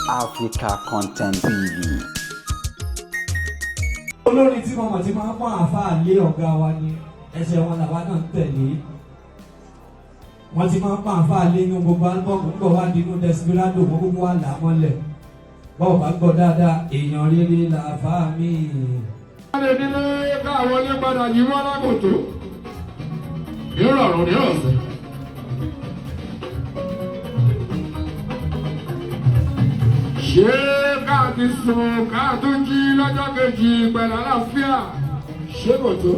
Africa Content TV. Olórin tí mo mọ̀ tí máa ń pọ́n àáfàá lé ọ̀gá wa ni ẹsẹ̀ wọn làwa náà ń tẹ̀lé. Wọ́n ti máa ń pọ́n àáfàá lé inú gbogbo álbọ̀mù nígbà wá di inú Desperado, wọ́n gbogbo wa là á mọ́lẹ̀. Bọ́ọ̀ bá gbọ́ dáadáa, èèyàn rere làáfàá mi. Jáde nílé káwọn ilé padà yí wọ́n lákòótó. Nírọ̀rùn nírọ̀sẹ̀. Ṣé ká ti sùn ká tún jí lọ́jọ́ kejì pẹ̀lú àlàáfíà? Ṣé kò tó?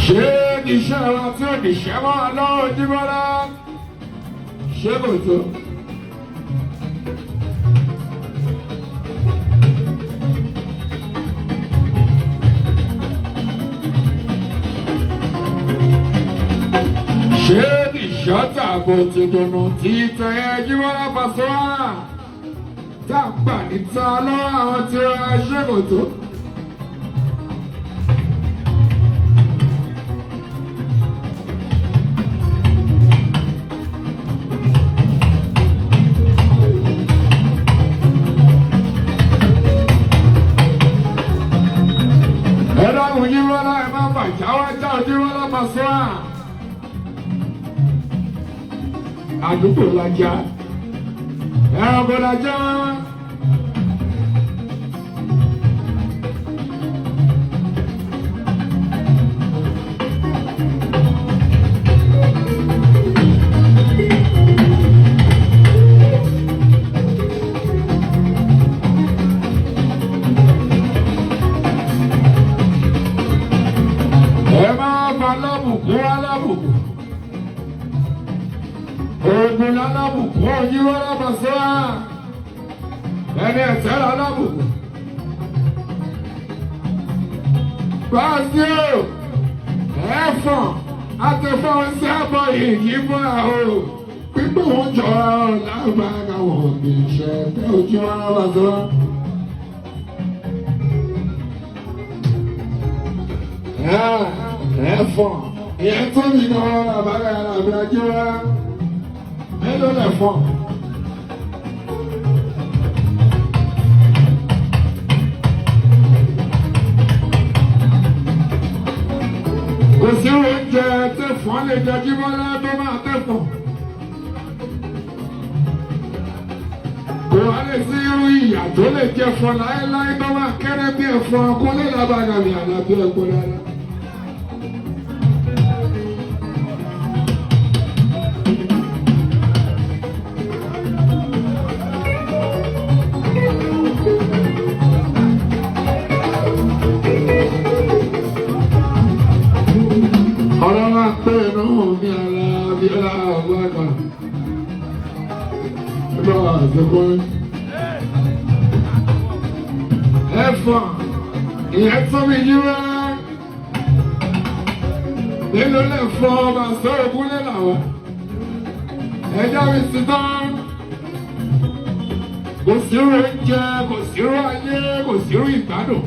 Ṣé iṣẹ́ wa tí ò ní ṣẹ́ mọ́ lọ́wọ́ Jíbọ́lá? Ṣé kò tó? Ṣé ìṣọ́tà bó ti dùnnú tí tẹ̀yẹ Jíbọ́lá Pasuma? Tá a gbà níta lọ́wọ́ àwọn tí wọ́n ṣé kò tó? Ẹ dáhùn Jíbọ́lá, ẹ má bàjá wá já Jíbọ́lá Pasuma. Àdúgbò lajá, ẹranko lajá. Ẹ máa fa lábùkún alábùkún. Oògùn lálábùkún Jíbọ́lá Pasuma. Ẹni ẹ̀tẹ́ lálábùkún. Báàsì o, ẹ̀fọ̀n, àtẹ̀fọ̀n sábọ̀ yìí fún àwọn pípọ̀ wọn jọ lágbára wọn kì í ṣe ẹgbẹ́ Jíbọ́lá Pasuma. Ẹ̀fọ̀n, ìyẹn tó mi gan àbára àbí ajíwá. Mélòó lẹ̀fọ̀n? Kò sí oúnjẹ tẹ̀fọ́n lè jẹ Jíbọ́lá tó máa tẹ̀fọ́n. Kò wá lè sí irú ìyà tó lè jẹ fún láéláé tó máa kéré bí ẹ̀fọn kó lè lábàgàmì àlàbí ẹ̀kọ́ dáadáa. Ọ̀rọ̀ wa pé inú mi àlàbí ọ̀làwọ̀ ẹ̀bá àṣekọ́. Ẹ̀fọn ìyẹn tó mi yí wá. Nínú lẹ̀fọn ọba sọ̀rọ̀ kúnlẹ̀ làwọn. Ẹja mi sì tán. Kò sírú oúnjẹ, kò sírú ayé, kò sírú ìgbádùn.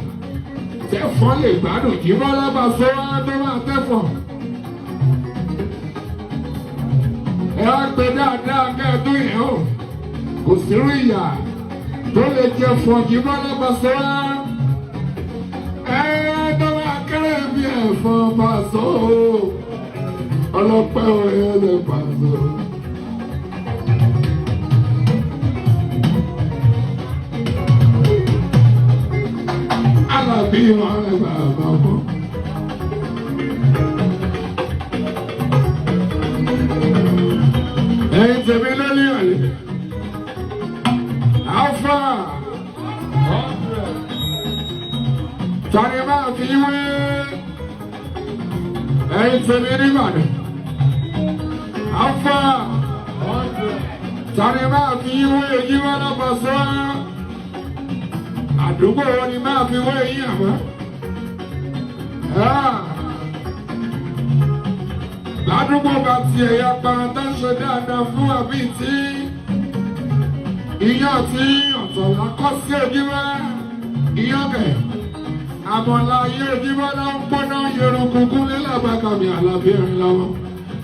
Tẹ̀fọn lè gbádùn Jíbọ́lá Pasuma tó máa tẹ̀fọn. Ẹ wá pé dáadáa kẹ́ ẹ tó yẹn o. Kò sírú ìyà tó lè jẹ fún Jíbọ́lá Pasuma. Ẹ tó máa kéré bí ẹ̀fọn Paso. Ọlọ́pẹ́ òye lè Paso. Alábí wọn ẹ bàbá wọn. Ẹ̀yin tèmi lórí ọ̀lẹ́. Alfa. Tani máa fi wé. Ẹ̀yin tèmi nígbàdàn. Alfa. Tani máa fi wé Jíbọ́lá Pasuma. Àdúgbò wọn ni máa fi wé yín àmọ́. Ládùúgbò bá tiẹ̀ ya pa tó ń ṣe dáadáa fún àbí tí iyán tí Ọ̀tọ̀ la kọ́ sí ojúmọ́ ìyọ́kẹ̀. Àmọ̀là ayé ojúmọ́ náà ń gbóná yorùkú kúnlé lábàkàmì àlàbí ẹ̀rín lọ́wọ́.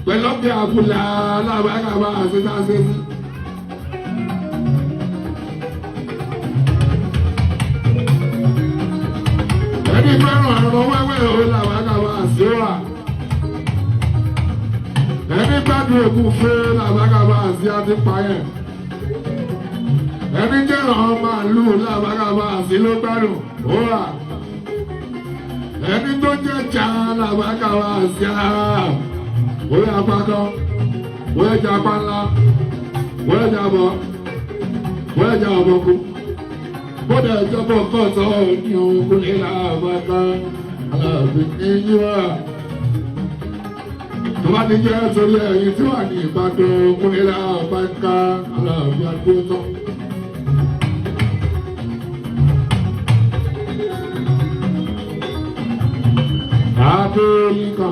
Pẹ̀lú bí àbúlà lábàkàmà àṣetàṣetì. Ẹni fẹ́ràn ẹ̀rọ wẹ́wẹ́ ò làbàkàmà àṣírà. Ẹni gbádùn ògùn fẹ́ làbàkàmà àṣí àti payẹ̀. Ẹni jẹ́ràn màálù làbàkàmà àṣí ló gbádùn ó wà. Ẹni tó jẹ́ jà làbàkàmà àṣí à. Bóyá apákan, bóyá ẹja apá ńlá, bóyá ẹja àbọ̀, bóyá ẹja ọ̀bọ̀kú. Bóyá ẹja bọ̀ kọ́tọ̀ ní òkú ní làbàkà aláàbí ní yíwá. Tó bá ti jẹ́ torí ẹ̀yin tí wà ní Ìbàdàn òkú ní làbàkà aláàbí àgbótọ́. Adéyínká.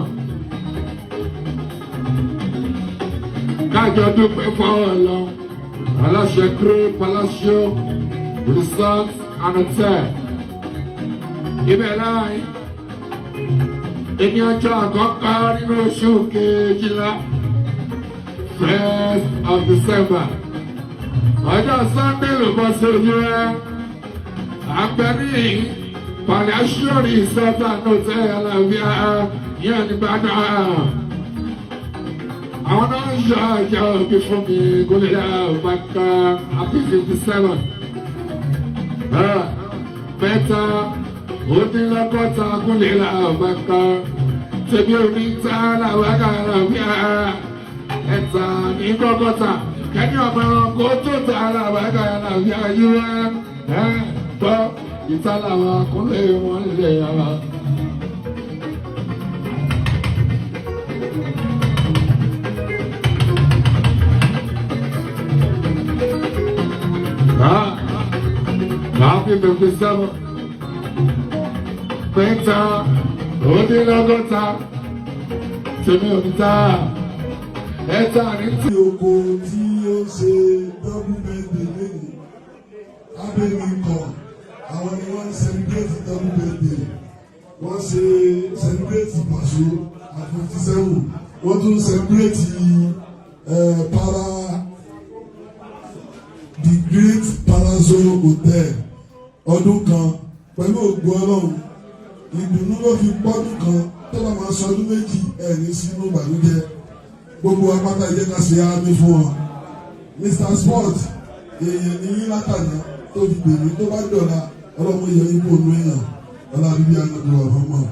Kájọ dúpẹ́ fọ́ọ̀lọ́. Aláṣẹ Great Palacio Resort and Hotel. Ibẹ̀ láàyè. Èmi ọjọ́ àkọ́kọ́ nínú oṣù kejìlá. 1st of December. Ọjọ́ Sunday ló bọ́ sí ojú rẹ̀. Àgbẹ̀ní Palacio Resort and Hotel Alábíà yẹn ní Ìbàdàn. Àwọn náà ń ṣe ọjọ́ òbí fún mi gólẹ́dà bàkà happy 57. 63 gólẹ́dà bàkà tèmi ò ní ta làwákà làwíà ẹ̀ta ní kọ́kọ́ta kẹ́ni ọmọ ẹranko tó ta làwákà làwíà yíwá ẹ̀ gbọ́ ìta làwọn akúnlé wọn lè yàrá. Happy 57. 63. Tèmi ò ní ta. Ẹ̀ta ní tí. Oko tí ó ń ṣe double birthday lónìí, abẹ́nìkan, àwọn ni wọ́n ń celebrate double birthday. Wọ́n ṣe celebrate Paso at 57, wọ́n tún celebrate para the Great Palazzo Hotel ọdún kan. Pẹ̀lú ògùn Ọlọ́run, ìdùnnú ló fi pọ́dún kan tó bá máa sọdún 2 ẹ̀ ní sínú ìbànújẹ́. Gbogbo apáta ìjẹ́ ká ṣe àmì fún wọn. Mr Sport, èèyàn ní yín látàná tó fi gbèmí tó bá dọ̀la. Ọlọ́mọ yẹ yín kó nu èèyàn ọlá bíbí àgbàdo ọ̀fọ̀mọ́.